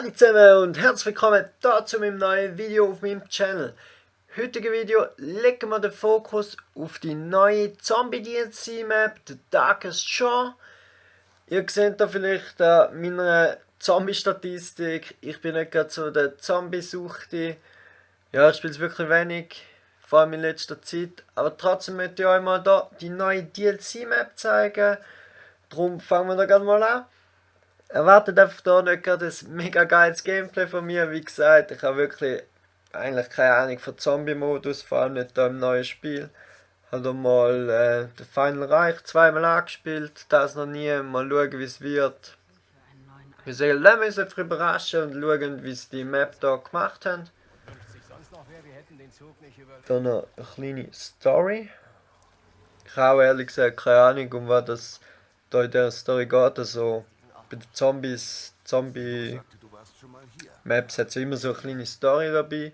Hallo zusammen und herzlich willkommen da zu meinem neuen Video auf meinem Channel. Heutige Video legen wir den Fokus auf die neue Zombie-DLC-Map, The Darkest Shore. Ihr seht da vielleicht an meiner Zombie-Statistik, ich bin nicht gerade so der Zombie-Suchte. Ja, ich spiele es wirklich wenig, vor allem in letzter Zeit. Aber trotzdem möchte ich euch mal da die neue DLC-Map zeigen. Darum fangen wir da gerne mal an. Erwartet einfach da nicht gerade ein mega geiles Gameplay von mir. Wie gesagt, ich habe wirklich eigentlich keine Ahnung von Zombie-Modus, vor allem nicht da im neuen Spiel. Habe mal den Final Reich zweimal angespielt, das noch nie. Mal schauen, wie es wird. Wir sollen uns einfach überraschen und schauen, wie sie die Map da gemacht haben. Dann noch eine kleine Story. Ich habe auch ehrlich gesagt keine Ahnung, um was das da in der Story geht. Also bei den Zombie-Maps hat es immer so eine kleine Story dabei.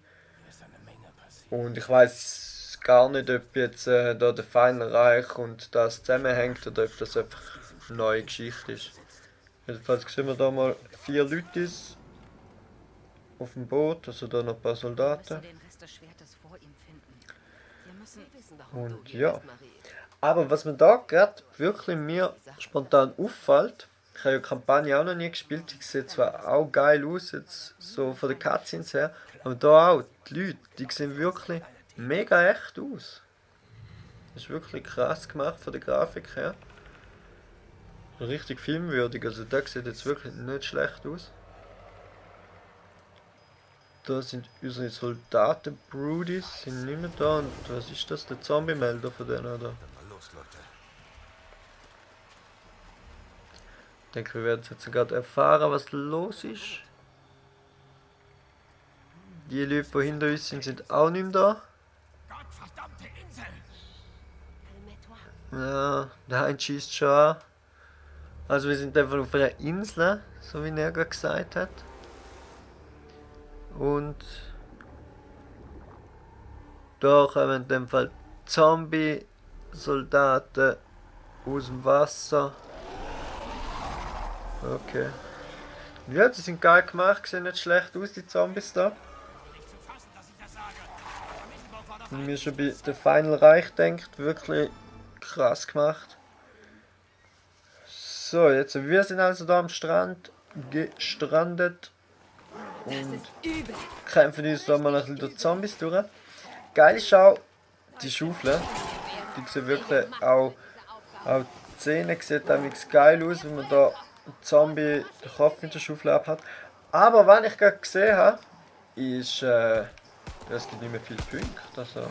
Und ich weiß gar nicht, ob jetzt da der Final Reich und das zusammenhängt oder ob das einfach eine neue Geschichte ist. Jedenfalls sehen wir da mal 4 Leute auf dem Boot, also da noch ein paar Soldaten. Und ja. Aber was mir da gerade wirklich mir spontan auffällt, ich habe ja die Kampagne auch noch nie gespielt, die sieht zwar auch geil aus, jetzt so von den Cutscenes her, aber da auch, die Leute, die sehen wirklich mega echt aus. Das ist wirklich krass gemacht von der Grafik her. Richtig filmwürdig, also der sieht jetzt wirklich nicht schlecht aus. Da sind unsere Soldaten, Broodies, sind nicht mehr da. Und was ist das, der Zombie-Melder von denen, oder? Ich denke, wir werden jetzt gerade erfahren, was los ist. Die Leute, die hinter uns sind, sind auch nicht mehr da. Ja, der eine schießt schon an. Also wir sind einfach auf einer Insel, so wie er gerade gesagt hat. Und da kommen in dem Fall Zombie-Soldaten aus dem Wasser. Okay. Ja, die sind geil gemacht, sehen nicht schlecht aus, die Zombies da. Wenn mir schon bei der Final Reich denkt, wirklich krass gemacht. So, jetzt wir sind also da am Strand gestrandet und kämpfen uns da mal ein bisschen durch Zombies durch. Geil ist auch die Schaufel, die sieht wirklich auch die Szene sieht nämlich geil aus, wenn man da einen Zombie den Kopf mit der Schaufel abhat. Aber was ich gerade gesehen habe, ist, es gibt nicht mehr viele Punkte. Also,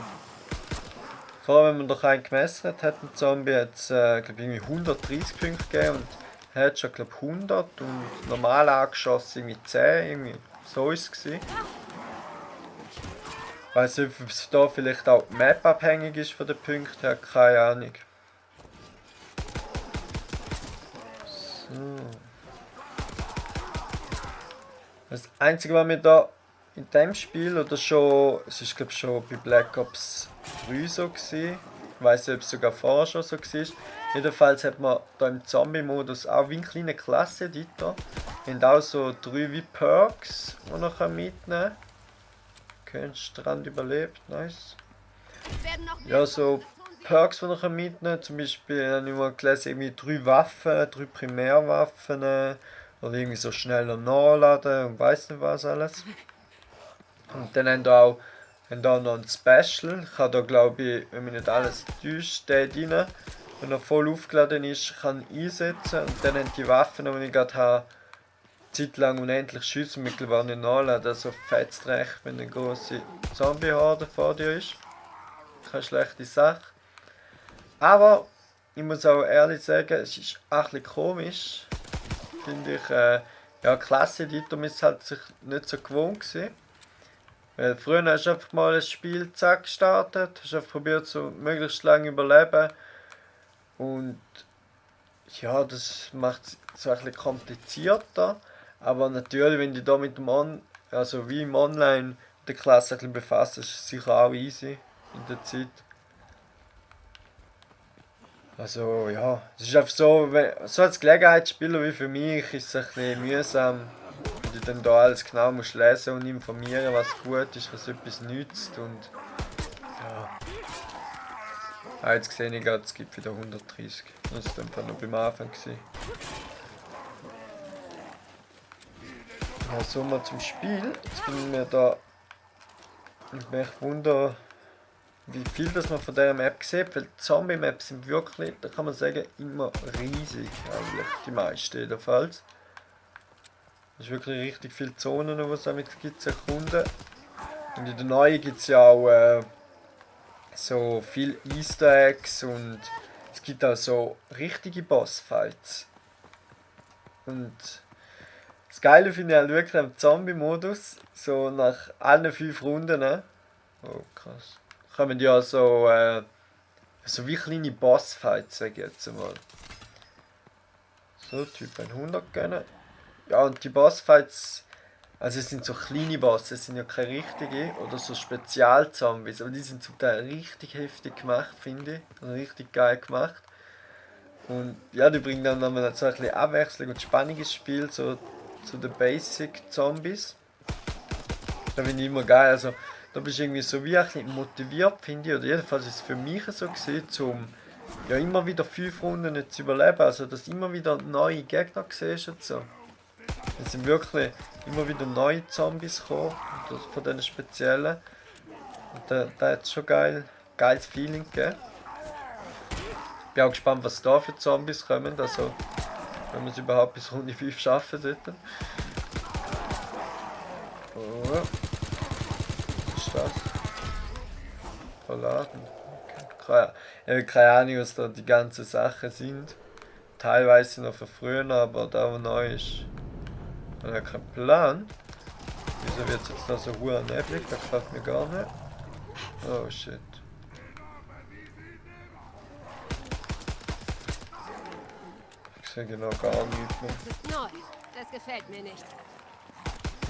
vor allem wenn man doch einen gemessert hat, ein Zombie hat es irgendwie 130 Punkte gegeben und er hat schon glaube 100 und normal angeschossen irgendwie 10, irgendwie so ist es gewesen. Ich weiß nicht, ob es da vielleicht auch die Map abhängig ist von den Punkten her, keine Ahnung. So. Das Einzige, was mir da in dem Spiel oder schon, es ist glaube schon bei Black Ops 3 so gewesen, ich weiß nicht, ob es sogar vorher schon so war. Jedenfalls hat man da im Zombie-Modus auch wie eine kleine Klasse-Editor. Wir haben auch so 3 wie Perks, die man mitnehmen kann. Okay, ein Strand überlebt, nice. Ja, so Perks, die man mitnehmen kann. Zum Beispiel habe ich mal gelesen, irgendwie 3 Waffen, 3 Primärwaffen. Oder irgendwie so schneller nachladen und weiss nicht was alles. Und dann haben da noch ein Special. Ich habe da glaube ich, wenn mich nicht alles täuscht, den rein. Wenn er voll aufgeladen ist, kann ich einsetzen. Und dann haben die Waffen, die ich gerade habe, Zeit lang unendlich schiessen, mittlerweile nicht nachladen. Also fetzt recht, wenn eine große Zombie-Horde vor dir ist. Keine schlechte Sache. Aber ich muss auch ehrlich sagen, es ist auch ein bisschen komisch. Finde ich, ja, Klasse-Editor ist halt sich nicht so gewohnt gewesen. Weil früher hast du einfach mal ein Spiel zack gestartet, hast einfach probiert so möglichst lange überleben. Und ja, das macht es so ein bisschen komplizierter. Aber natürlich, wenn du da mit dem also wie im Online der Klasse ein bisschen befasst, ist es sicher auch easy in der Zeit. Also ja, es ist einfach so, so als Gelegenheitsspieler wie für mich ist es ein bisschen mühsam, du dann da alles genau musst lesen und informieren, was gut ist, was etwas nützt und ja. Jetzt sehe ich gerade, es gibt wieder 130. Das war einfach noch beim Anfang. Ja, so mal zum Spiel. Jetzt bin ich mir da. Ich mich wundern, wie viel das man von dieser Map sieht, weil die Zombie-Maps sind wirklich, da kann man sagen, immer riesig eigentlich, die meisten jedenfalls. Es ist wirklich richtig viele Zonen, die es damit gibt zu erkunden. Und in der neuen gibt es ja auch so viele Easter Eggs und es gibt auch so richtige Bossfights. Und das Geile finde ich halt wirklich am Zombie-Modus, so nach allen 5 Runden, ne? Oh krass. Kommen ja so wie kleine Bossfights, sag ich jetzt mal. So, Typ 100 gönnen. Ja, und die Bossfights, also es sind so kleine Bosse, es sind ja keine richtige oder so Spezialzombies, aber die sind zum Teil richtig heftig gemacht, finde ich. Also richtig geil gemacht. Und ja, die bringen dann nochmal so ein bisschen Abwechslung und Spannung ins Spiel, so zu den Basic Zombies. Da finde ich immer geil. Also, da bist du irgendwie so wie ein bisschen motiviert, finde ich. Oder jedenfalls ist es für mich so gewesen, um ja, immer wieder 5 Runden zu überleben. Also, dass du immer wieder neue Gegner siehst und so. Es sind wirklich immer wieder neue Zombies gekommen, von diesen speziellen. Und da hat es schon geiles Feeling gegeben. Bin auch gespannt, was da für Zombies kommen. Also, wenn wir es überhaupt bis Runde 5 schaffen sollten. Oh. Was ist das? Verladen. Okay. Ich habe keine Ahnung, was da die ganzen Sachen sind. Teilweise noch von früher, aber da wo neu ist. Ich habe keinen Plan. Wieso wird es jetzt da so hoher neblig? Das gefällt mir gar nicht. Oh shit. Ich sehe genau gar nichts mehr. Das ist neu. Das gefällt mir nicht.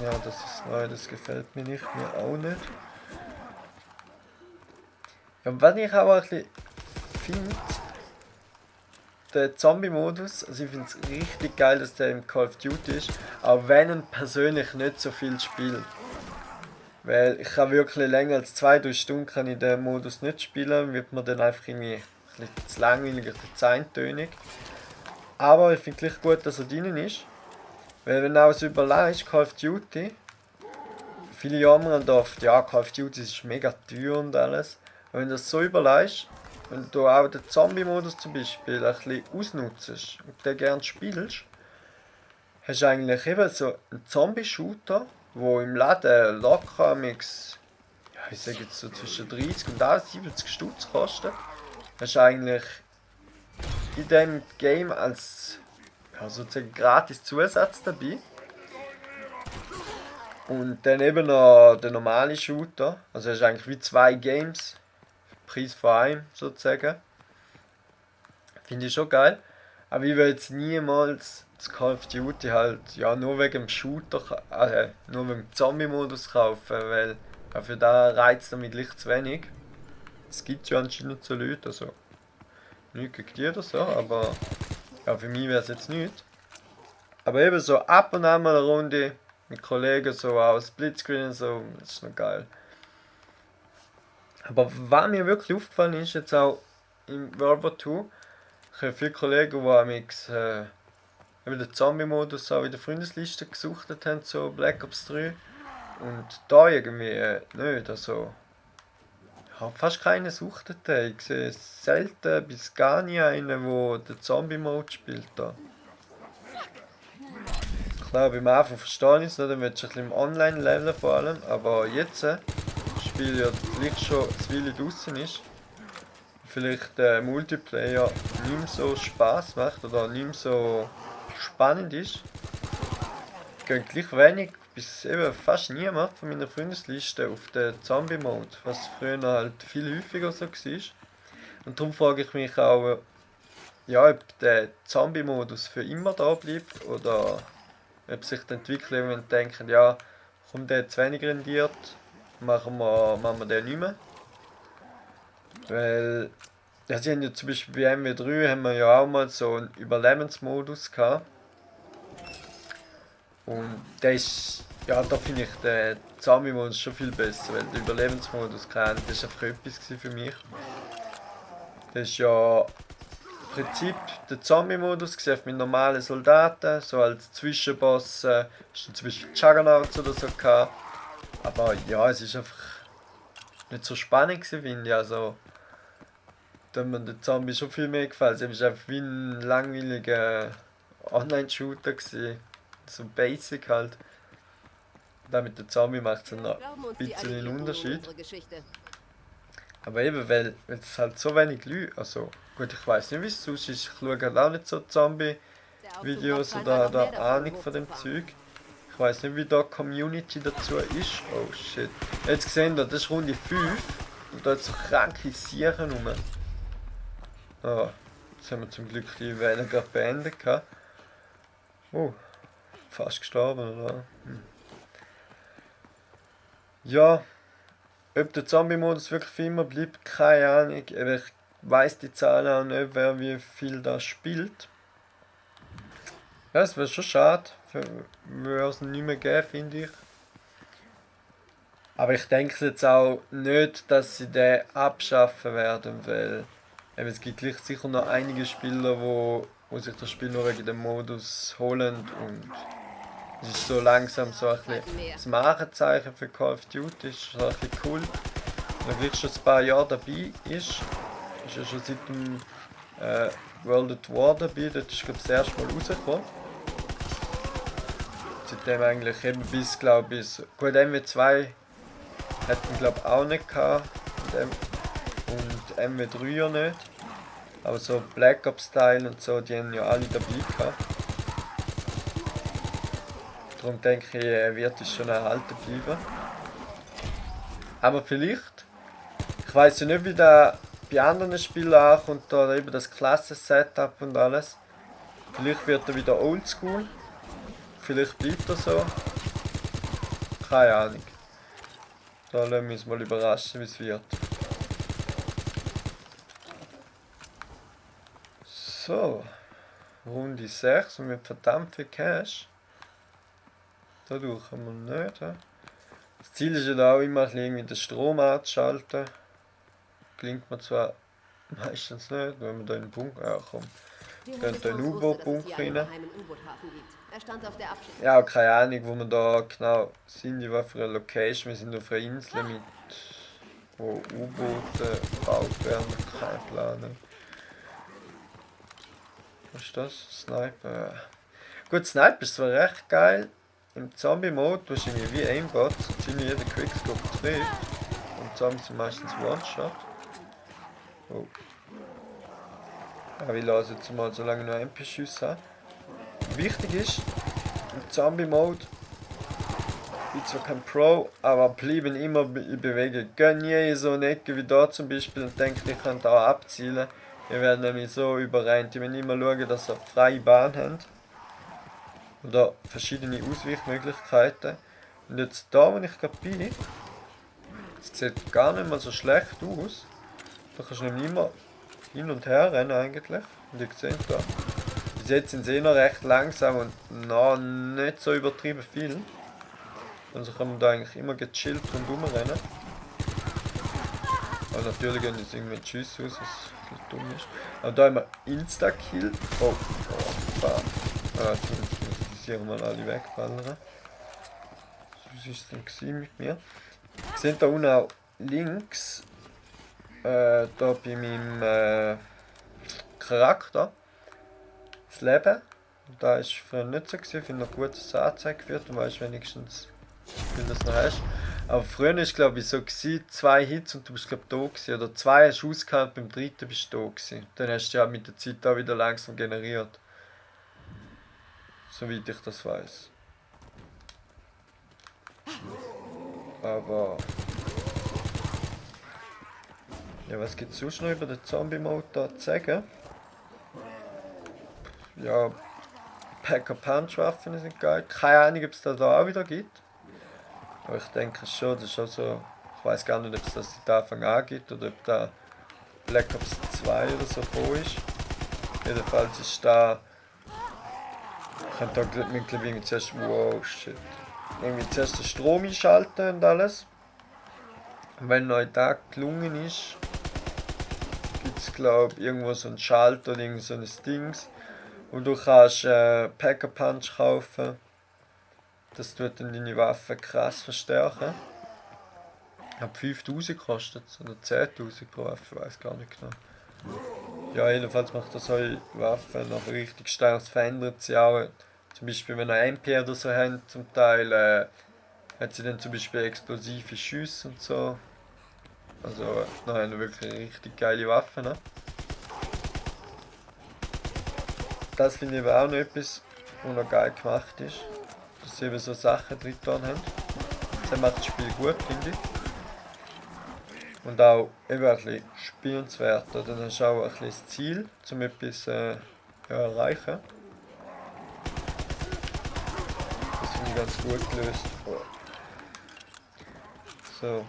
Ja, das ist neu, das gefällt mir nicht, mir auch nicht. Ja, und was ich auch ein bisschen finde, der Zombie-Modus, also ich finde es richtig geil, dass der im Call of Duty ist, auch wenn ich persönlich nicht so viel spiele. Weil ich kann wirklich länger als 2-3 Stunden kann ich den Modus nicht spielen, wird mir dann einfach irgendwie ein bisschen zu langweilig, ein bisschen zu eintönig. Aber ich finde gleich gut, dass er drin ist. Weil wenn du auch so überlegst, Call of Duty, viele jammern oft, ja, Call of Duty ist mega teuer und alles. Und wenn du das so überlegst, wenn du auch den Zombie-Modus zum Beispiel ein bisschen ausnutzt und den gerne spielst, hast du eigentlich eben so einen Zombie-Shooter, wo im Laden locker mix, ja, ich sage jetzt so zwischen 30 und auch 70 Stutz kostet. Hast du eigentlich in diesem Game als ja, sozusagen gratis Zusatz dabei. Und dann eben noch der normale Shooter. Also hast du eigentlich wie 2 Games. Preis von einem sozusagen. Finde ich schon geil. Aber ich will jetzt niemals das Call of Duty halt ja, nur wegen dem Shooter, nur wegen dem Zombie-Modus kaufen, weil ja, für da reizt er mich gleich zu wenig. Es gibt ja anscheinend so Leute, also nicht gegen die oder so, aber ja, für mich wäre es jetzt nicht. Aber eben so ab und an mal eine Runde mit Kollegen, so auch Splitscreen und so, das ist noch geil. Aber was mir wirklich aufgefallen ist, jetzt auch im World War 2, ich habe viele Kollegen, die amix den Zombie-Modus auch in der Freundesliste gesucht haben, so Black Ops 3. Und da irgendwie nicht, also ich habe fast keinen gesucht. Ich sehe selten bis gar nie einen, der den Zombie-Mode spielt. Da. Klar, beim Anfang verstehe ich es, dann willst du ein bisschen im Online-Level vor allem, aber jetzt, das Spiel ja vielleicht schon ein Weile draussen ist, vielleicht der Multiplayer nicht mehr so Spaß macht oder nicht mehr so spannend ist, gehen gleich wenig bis eben fast niemand von meiner Freundesliste auf den Zombie-Mode, was früher halt viel häufiger so war. Und darum frage ich mich auch, ja, ob der Zombie-Modus für immer da bleibt oder ob sich die Entwickler irgendwann denken, ja, komm, der hat zu wenig rendiert, machen wir den nicht mehr. Weil, ja, sie haben ja zum Beispiel bei MW3 haben wir ja auch mal so einen Überlebensmodus gehabt. Und der ist, ja, da finde ich den Zombie-Modus schon viel besser, weil der Überlebensmodus, keine Ahnung, das war einfach etwas gewesen für mich. Das ist ja im Prinzip der Zombie-Modus mit normalen Soldaten, so als Zwischenboss, ist zum Beispiel Juggernauts oder so gehabt. Aber ja, es ist einfach nicht so spannend gewesen, finde ich. Also, da hat mir der Zombie schon viel mehr gefallen. Es war einfach wie ein langweiliger Online-Shooter gewesen. So basic halt. Da mit der Zombie macht es dann noch Glauben uns ein die bisschen einen Alliierten Unterschied. unsere Geschichte. Aber eben, weil es halt so wenig Leute, also gut, ich weiß nicht, wie es sonst ist, ich schaue halt auch nicht so Der Zombie-Videos Aufzug oder hat scheinbar noch mehr da davon Ahnung von dem hochzufahren. Zeug. Ich weiß nicht, wie da die Community dazu ist. Oh shit. Jetzt gesehen, das ist Runde 5 und da hat so kranke Siechen rum. Ah, jetzt haben wir zum Glück die Welle gerade beendet gehabt. Oh, fast gestorben, oder? Ja, ob der Zombie-Modus wirklich für immer bleibt, keine Ahnung. Aber ich weiss die Zahlen auch nicht, wer wie viel da spielt. Ja, es wäre schon schade, würde es nicht mehr geben, finde ich. Aber ich denke jetzt auch nicht, dass sie den abschaffen werden, weil eben, es gibt gleich sicher noch einige Spieler, wo sich das Spiel nur wegen dem Modus holen und es ist so langsam so ein bisschen das Markenzeichen für Call of Duty, ist so ein bisschen cool. Wenn wirklich schon ein paar Jahre dabei ist ja schon seit dem World at War dabei, dort ist glaube ich das erste Mal rausgekommen. Seitdem eigentlich eben bis, glaube ich, gut, MW2 hätten glaube ich auch nicht gehabt und MW3 ja nicht. Aber so Black Ops Style und so, die haben ja alle dabei gehabt. Darum denke ich, er wird es schon erhalten bleiben. Aber vielleicht, ich weiß ja nicht, wie der bei anderen Spielen ankommt, da eben das Klassen-Setup und alles. Vielleicht wird er wieder oldschool. Vielleicht bleibt er so. Keine Ahnung. Da lassen wir uns mal überraschen, wie es wird. So. Runde 6 und mit verdammt viel Cash. Dadurch haben wir nicht. He? Das Ziel ist ja da auch immer irgendwie den Strom anzuschalten. Klingt mir zwar meistens nicht, wenn man da in den Bunker kommt. Könnte ein U-Boot-Bunker rein. Er stand auf der Abschnitt. Ja, keine Ahnung, wo wir da genau sind, die war für eine Location. Wir sind auf einer Insel mit wo U-Boote gebaut werden, kein Plan. Was ist das? Sniper. Gut, Sniper ist zwar recht geil. Im Zombie-Mode tust du irgendwie wie Aimbot, so ziemlich jeder Quickscope trifft. Und Zombies sind meistens One-Shot. Oh. Aber ich lasse jetzt mal so lange noch MP-Schüsse haben. Wichtig ist, im Zombie-Mode, ich bin zwar kein Pro, aber bleiben immer in Bewegung. Gehen nie in so eine Ecke wie da zum Beispiel und denken, ich kann da abzielen. Wir werden nämlich so überrennt. Ich will immer schauen, dass ihr freie Bahn habt. Oder verschiedene Ausweichmöglichkeiten. Und jetzt da, wo ich gerade bin, es sieht gar nicht mal so schlecht aus. Da kannst du nämlich immer hin und her rennen eigentlich. Und ihr seht da. Bis jetzt sind sie noch recht langsam und noch nicht so übertrieben viel. Also kann man da eigentlich immer gechillt rundherum rennen. Aber natürlich gehen jetzt irgendwie die Schüsse aus, was ein bisschen dumm ist. Aber da haben wir Insta-Kill. Oh, fuck. Ah, jetzt müssen wir alle wegballern. Was ist denn gewesen mit mir? Ihr seht da unten auch links, da bei meinem Charakter, das Leben. Da ist früher nicht so gewesen, ich finde noch gut, dass es angezeigt wird, du weißt wenigstens, wie du das noch hast. Aber früher ist glaube ich so gewesen, 2 Hits und du bist glaube ich da gewesen, oder 2 hast du ausgehauen, beim dritten bist du da gewesen. Dann hast du ja mit der Zeit auch wieder langsam generiert. Soweit ich das weiß. Aber ja, was gibt es sonst noch über den Zombie-Mode da zu sagen? Ja, Pack-a-Punch-Waffen sind geil. Keine Ahnung, ob es das da auch wieder gibt. Aber ich denke schon, das ist auch so. Ich weiß gar nicht, ob es das seit Anfang an gibt oder ob da Black Ops 2 oder so vor ist. Jedenfalls ist da Ich kann da mittlerweile zuerst. Wow, shit. Irgendwie zuerst den Strom einschalten und alles. Und wenn euch das gelungen ist, gibt es glaube ich irgendwo so einen Schalter oder irgend so ein Dings. Und du kannst Packer Punch kaufen. Das tut dann deine Waffe krass verstärken. Ich habe 5000 gekostet oder 10.000 pro Waffe, ich weiß gar nicht genau. Ja, jedenfalls macht das eure Waffe noch richtig stark. Es verändert sie auch. Zum Beispiel, wenn ihr MP oder so habt, zum Teil hat sie dann zum Beispiel explosive Schüsse und so. Also, dann haben wir wirklich eine richtig geile Waffe. Ne? Das finde ich aber auch noch etwas, was noch geil gemacht ist. Dass sie eben so Sachen drin haben. Das macht das Spiel gut, finde ich. Und auch eben ein bisschen spielenswert. Dann hast du auch ein bisschen das Ziel, um etwas erreichen. Das finde ich ganz gut gelöst. Oh. So.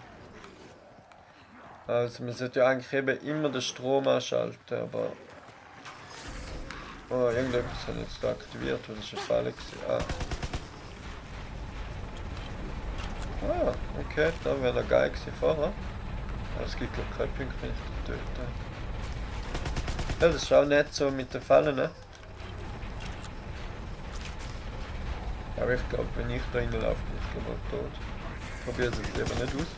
Also man sollte ja eigentlich eben immer den Strom anschalten, aber... Oh, irgendetwas habe ich jetzt da aktiviert, weil das ist ein Fall war. Ah, okay, da wäre noch geil gewesen vorher. Aber es gibt glaube ich keine Punkte mehr zu töten. Ja, das ist auch nicht so mit den Fallen, ne? Aber ich glaube, wenn ich da reinlaufe, bin ich glaube auch tot. Ich probiere es jetzt lieber nicht aus.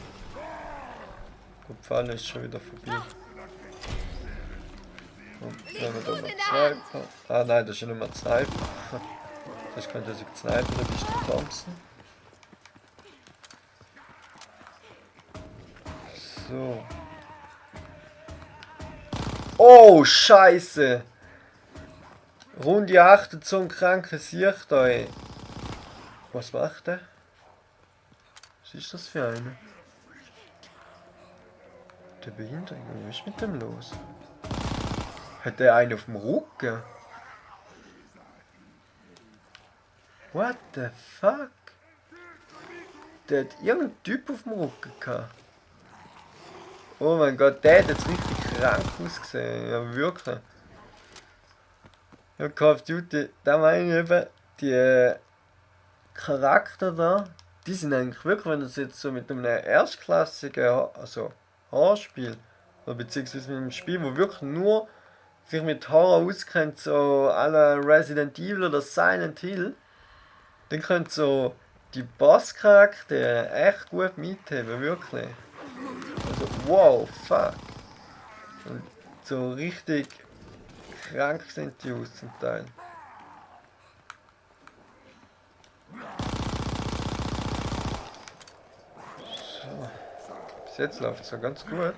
Die Falle ist schon wieder vorbei. Und wenn wir da mal Sniper. Ah nein, das ist ja nur mal Sniper. Das könnte sich snipen, da bist du Thompson. So. Oh, Scheiße! Runde 8, so ein kranker Sicht da, ey. Was macht der? Was ist das für eine? Der Behinderung, was ist mit dem los? Hat der einen auf dem Rücken? What the fuck? Der hat irgendeinen Typ auf dem Rücken gehabt. Oh mein Gott, der hat jetzt richtig krank ausgesehen. Ja, wirklich. Ja, Call of Duty, da meine ich eben, die Charakter da, die sind eigentlich wirklich, wenn du es jetzt so mit einem erstklassigen, also Horrorspiel, oder beziehungsweise mit einem Spiel, wo wirklich nur sich mit Horror auskennt, so à la Resident Evil oder Silent Hill, dann können so die Bosscharaktere echt gut mitheben, wirklich. Also, wow, fuck. Und so richtig krank sind die aus zum Teil. So. Bis jetzt läuft es ja ganz gut.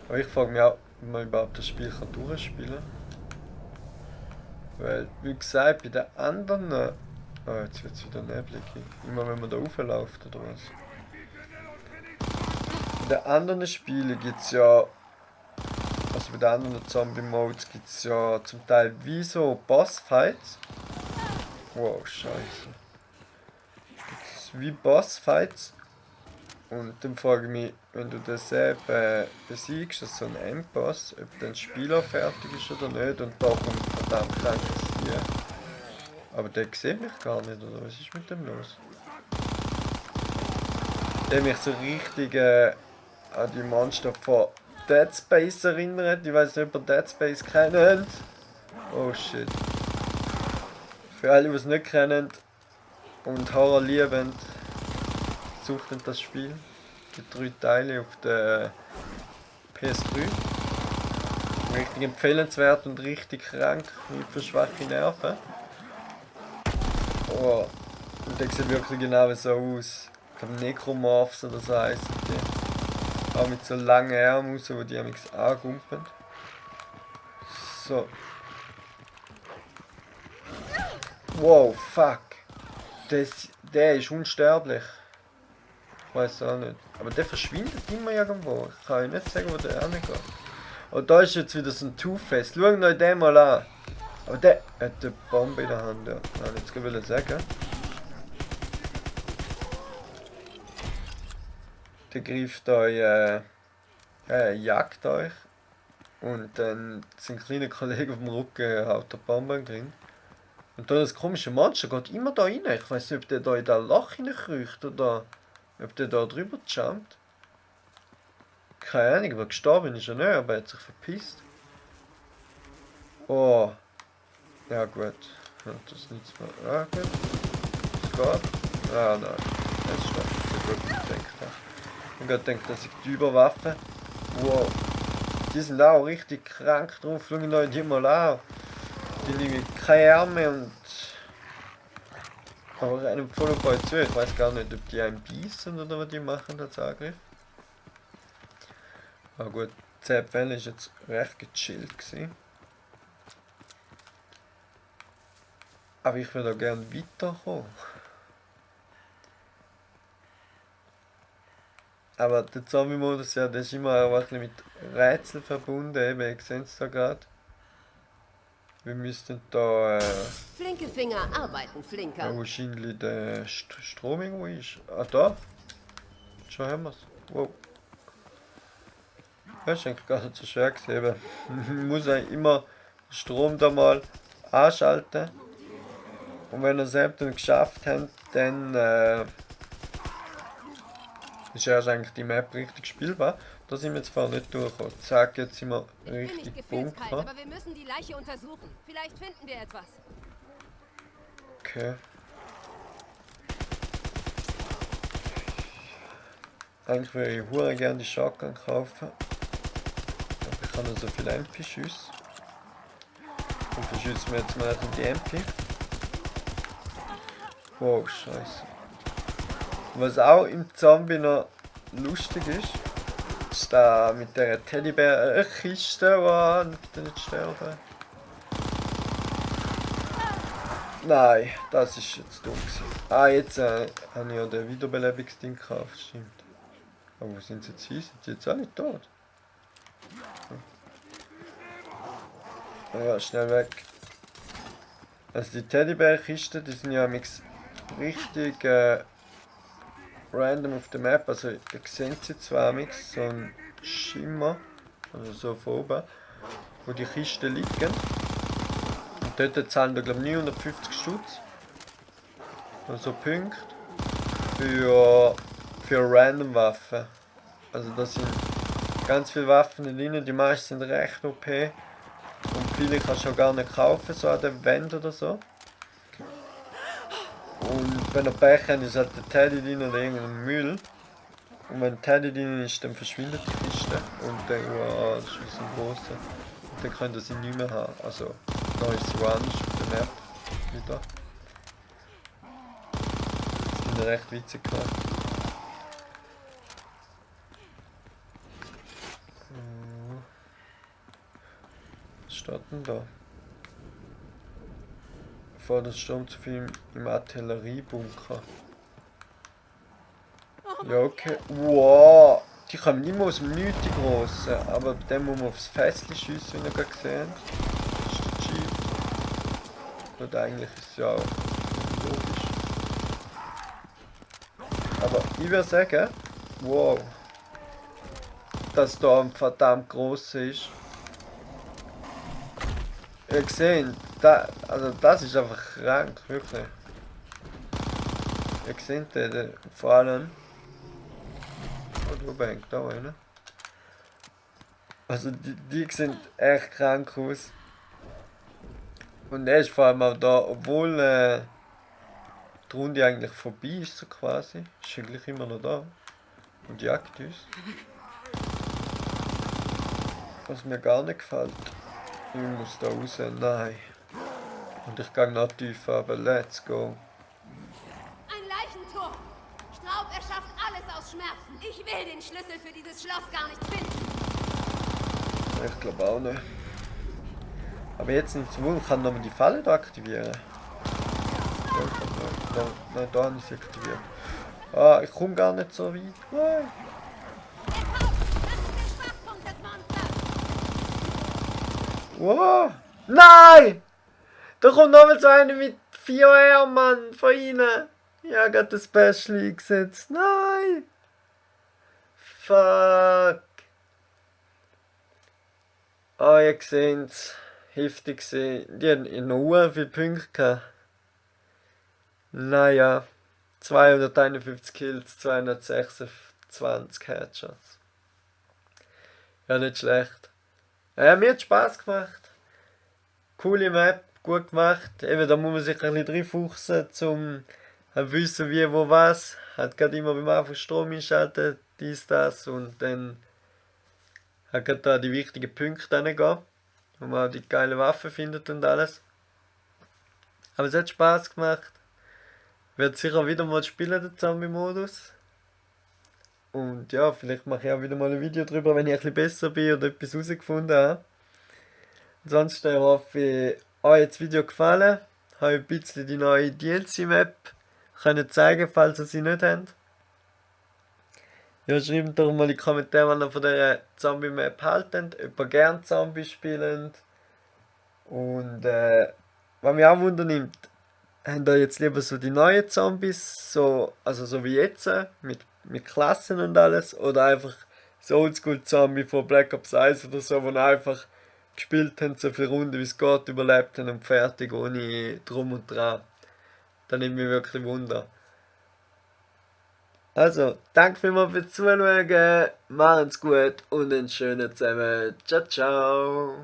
Aber ich frage mich auch, ob man überhaupt das Spiel durchspielen kann. Weil, wie gesagt, bei den anderen... Ah, jetzt wird es wieder neblig. Immer wenn man da raufläuft oder was. Bei den anderen Spielen gibt es ja... Also bei den anderen Zombie-Modes gibt es ja zum Teil wie so Bossfights. Wow, scheiße. Gibt's wie Bossfights. Und dann frage ich mich, wenn du das besiegst, das ist so ein Endboss, ob dann das Spiel auch fertig ist oder nicht und da kommt verdammt krankes Tier. Aber der sieht mich gar nicht, oder was ist mit dem los? Der mich so richtig an die Monster von Dead Space erinnert. Ich weiß nicht, ob ihr Dead Space kennt. Oh shit. Für alle, die es nicht kennen und Horror lieben, sucht das Spiel. Die 3 Teile auf der PS3. Richtig empfehlenswert und richtig krank, nicht für schwache Nerven. Oh, und der sieht wirklich genau so aus. Ich glaube Necromorphs oder so heißen die. Auch mit so langen Ärmeln, so, wo die amigs angumpen. So. Wow, fuck. Der ist unsterblich. Ich weiß auch nicht. Aber der verschwindet immer irgendwo. Ich kann euch nicht sagen, wo der hingeht. Und da ist jetzt wieder so ein Two-Face. Schaut euch den mal an. Aber der hat eine Bombe in der Hand, ja. Das wollte ich jetzt gerade sagen. Der greift euch, jagt euch. Und dann sein kleiner Kollege auf dem Rücken haut der Bombe drin. Und dann das komische Monster geht immer da rein. Ich weiß nicht, ob der da in das Loch hineinkriecht oder ob der da drüber jumpt. Keine Ahnung, aber gestorben ist er nicht, aber er hat sich verpisst. Oh. Ja gut. Ja, das ist nichts mehr. Ja gut. Es geht. Ah nein. Das ist nicht so gut wie ich gedacht habe. Ich habe gerade gedacht, dass ich die Überwaffe. Wow. Die sind auch richtig krank drauf. Schau ich die mal an. Die nehmen keine Arme und. Aber einem voll auf euch zu. Ich weiß gar nicht, ob die einen beißen oder was die machen als Angriff. Aber gut, 10 Fälle war jetzt recht gechillt gewesen. Aber ich würde auch gerne weiterkommen. Aber der Zombie-Modus, ja, der ist immer auch ein bisschen mit Rätseln verbunden, eben, ihr seht es da gerade. Wir müssten da, Flinke Finger arbeiten flinker. wahrscheinlich der Strom irgendwo ist. Ah, da. Schon haben wir es. Wow. Das ist eigentlich gar nicht so schwer gewesen, eben. Man muss ja immer den Strom da mal anschalten. Und wenn wir es eben dann geschafft haben, dann ist erst eigentlich die Map richtig spielbar. Da sind wir jetzt vorher nicht durchgekommen. Zack, jetzt sind wir Ich bin nicht richtig gefühlskalt, Bunker. aber wir müssen die Leiche untersuchen. Vielleicht finden wir etwas. Okay. Eigentlich würde ich hure gerne die Shotgun kaufen. Aber ich habe noch so viele MP-Schüsse. Und verschießen wir jetzt mal die MP. Wow, scheiße. Was auch im Zombie noch lustig ist da mit der Teddybär-Kiste, oh, nicht sterben. Nein, das ist jetzt dumm gewesen. Ah, jetzt habe ich ja den Wiederbelebungsding gekauft, stimmt. Aber wo sind sie jetzt hin? Sind die jetzt alle tot? Ja, schnell weg. Also die Teddybär-Kisten, die sind ja richtig random auf der Map. Also ihr seht sie zwar so ein Schimmer, also so von oben, wo die Kisten liegen. Und dort zahlen wir glaube ich 950 Stutz. Also Punkte für random Waffen. Also da sind ganz viele Waffen drin, die meisten sind recht OP. Und viele kannst du auch gar nicht kaufen, so an der Wand oder so. Und wenn er Pech hat, ist halt der Teddy drin oder irgendein Müll. Und wenn der Teddy drin ist, dann verschwindet die Kiste. Und dann, wow, das ist wie so ein grosser. Und dann könnt ihr sie nicht mehr haben. Also, da ist sie woanders auf der Map. Wieder. Das ist recht witzig gemacht. Was steht denn da? Vor der Sturm zu viel im Artilleriebunker. Ja, okay. Wow! Die kommen nicht mehr aus dem Nichts, die grossen. Aber bei dem muss man aufs Fässchen schiessen, wie ihr gerade gesehen habt. Das ist der Jeep. Und eigentlich ist es ja auch logisch. Aber ich würde sagen, wow. Dass da ein verdammt grosser ist. Ihr seht, also das ist einfach krank, wirklich. Ihr seht den, vor allem. Oh, wo hängt da einer? Also die sehen echt krank aus. Und er ist vor allem auch da, obwohl die Runde eigentlich vorbei ist, so quasi. Ist eigentlich immer noch da. Und jagt uns. Was mir gar nicht gefällt. Ich muss da raus, nein. Und ich gehe noch tiefer, aber let's go. Ein Leichentor! Straub erschafft alles aus Schmerzen. Ich will den Schlüssel für dieses Schloss gar nicht finden. Ich glaube auch nicht. Aber jetzt nicht zu wohl, ich kann nochmal die Falle da aktivieren. Nein, da habe ich sie aktiviert. Ah, ich komme gar nicht so weit. Nein. Wow! Nein! Da kommt nochmal so einer mit 4R, Mann, von ihnen. Ja, gerade das Special eingesetzt. Nein! Fuck! Ah, ihr seht's, heftig gewesen. Die haben noch viele Punkte gehabt. Naja, 251 Kills, 226 Headshots. Ja, nicht schlecht. Mir hat Spaß gemacht. Coole Map, gut gemacht. Eben, da muss man sich ein bisschen reinfuchsen, um zu wissen, wie, wo, was. Hat gerade immer beim Anfang Strom einschalten, dies, das. Und dann hat gerade da die wichtigen Punkte reingehen, wo man auch die geile Waffen findet und alles. Aber es hat Spaß gemacht. Wird sicher wieder mal spielen, der Zombie-Modus. Und ja, vielleicht mache ich auch wieder mal ein Video drüber, wenn ich ein bisschen besser bin oder etwas herausgefunden habe. Ansonsten hoffe ich, euch hat das Video gefallen. Habe ein bisschen die neue DLC-Map können zeigen, falls ihr sie nicht habt. Ja, schreibt doch mal in die Kommentare, was ihr von dieser Zombie-Map haltet, ob ihr gerne Zombies spielt. Und was mich auch wundernimmt, habt ihr jetzt lieber so die neuen Zombies, also so wie jetzt, mit Klassen und alles, oder einfach so Oldschool-Zombie von Black Ops 1 oder so, wo ihr einfach gespielt haben, so viele Runden wie es geht, überlebt haben und fertig, ohne Drum und Dran. Da nimmt mich wirklich Wunder. Also, danke vielmals fürs Zuschauen, macht's gut und einen schönen zusammen. Ciao, ciao!